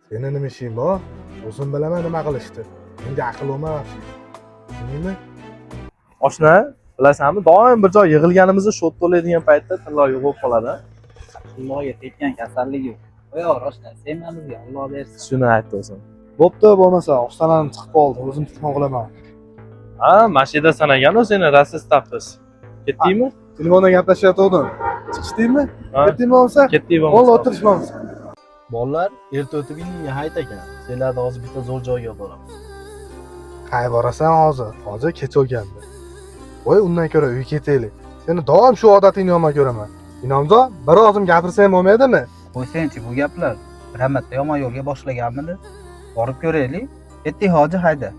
Seni nima ishing bor? O'zim bilaman nima qilishni. Menga aql olma вообще. Tushundingmi? Oshna, bilasanmi, doim bir joy yig'ilganimizda shot to'laydigan paytda tillo yo'q bo'lib qoladi. Tilloga tekkan kasallik yo'q. Qo'yaver oshna, sevmamizga Alloh bersin. Shuni aytdi o'zim. Bo'pti, bo'lmasa oshxonadan chiqib qoldi. O'zim telefon qilaman. Ha, mashinada sanagan u seni rasist tapsiz. Ketdingmi? Telefonda gaplashayotgandim. Chiqishdingmi? Ha. Ketdingmi bo'lmasa? Ketdik Bo'ldi, bo'lmasa. o'tirish bo'lmasa. Bolalar erta o'tib uyingga hayt ekan. Senlarni hozir bitta zo'r joyga olib boraman. Qay borasan hozir? Hozir kech bo'lgandi. Voy, undan ko'ra uyga ketaylik. Seni doim shu odatingni yomon ko'raman. Inomjon, bir og'zim gapirsam bo'lmaydimi? Qo'ysangchi bu gaplar. Bir marta yomon yo'lga boshlaganmidi? Borib ko'raylik. Ketdik hoji, hayda.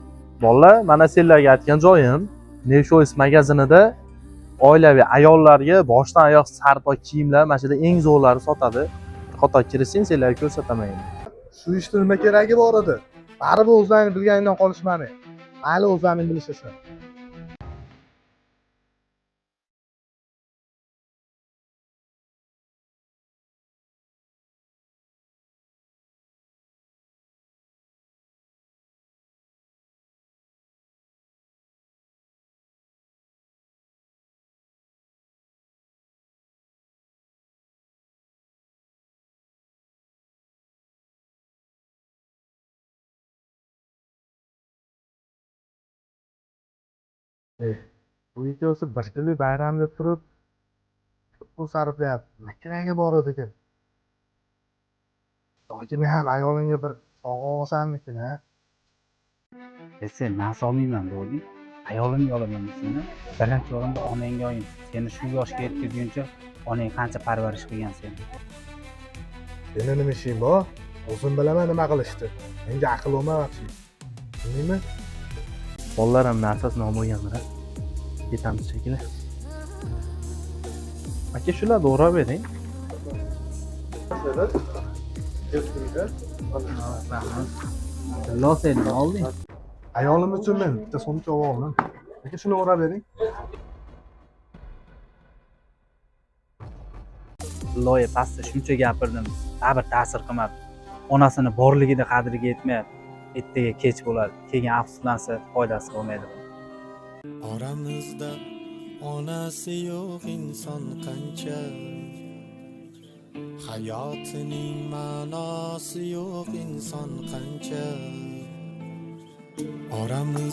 Bolalar, mana senlarga aytgan joyim New magazinida oilaviy ayollarga boshdan oyoq sarpo kiyimlar mana shu yerda eng zo'rlari sotadi. Bir qator kirsang senlarga ko'rsataman endi. Shu ishni nima keragi bor edi? Baribir o'zlaring bilganingdan qolishmadi. Mayli, o'zlaring bilishasan. Bu ikkovsi bir kunlik bayram deb turib pul sarflayapti. Nima keragi bor edi ekan? Yoki men ham ayolimga bir sovg'a olsammikin, ha? E sen man solmayman bo'lding. Ayolimga olaman seni. Birinchi o'rinda onangga oling. Seni shu yoshga yetkazguncha onang qancha parvarish qilgan seni. Seni nima ishing bor? O'zim bilaman nima qilishni. Menga aql olma вообще. Tushundingmi? Bolalar ham narsasini olib bo'lgandir. Ketamiz shekilli. Aka, shularni o'rab bering. Tillo sen nima olding? Ayolim uchun men bitta sumka oldim. Aka, shuni o'rab bering. Tilloga pastda shuncha gapirdim. Baribir ta'sir qilmadi. Onasini borligida qadriga yetmayapti. Ertaga kech bo'ladi. Keyin afsuslansa foydasi bo'lmaydi. Oramizda onasi yo'q inson qancha, hayotining ma'nosi yo'q inson qancha, oramizda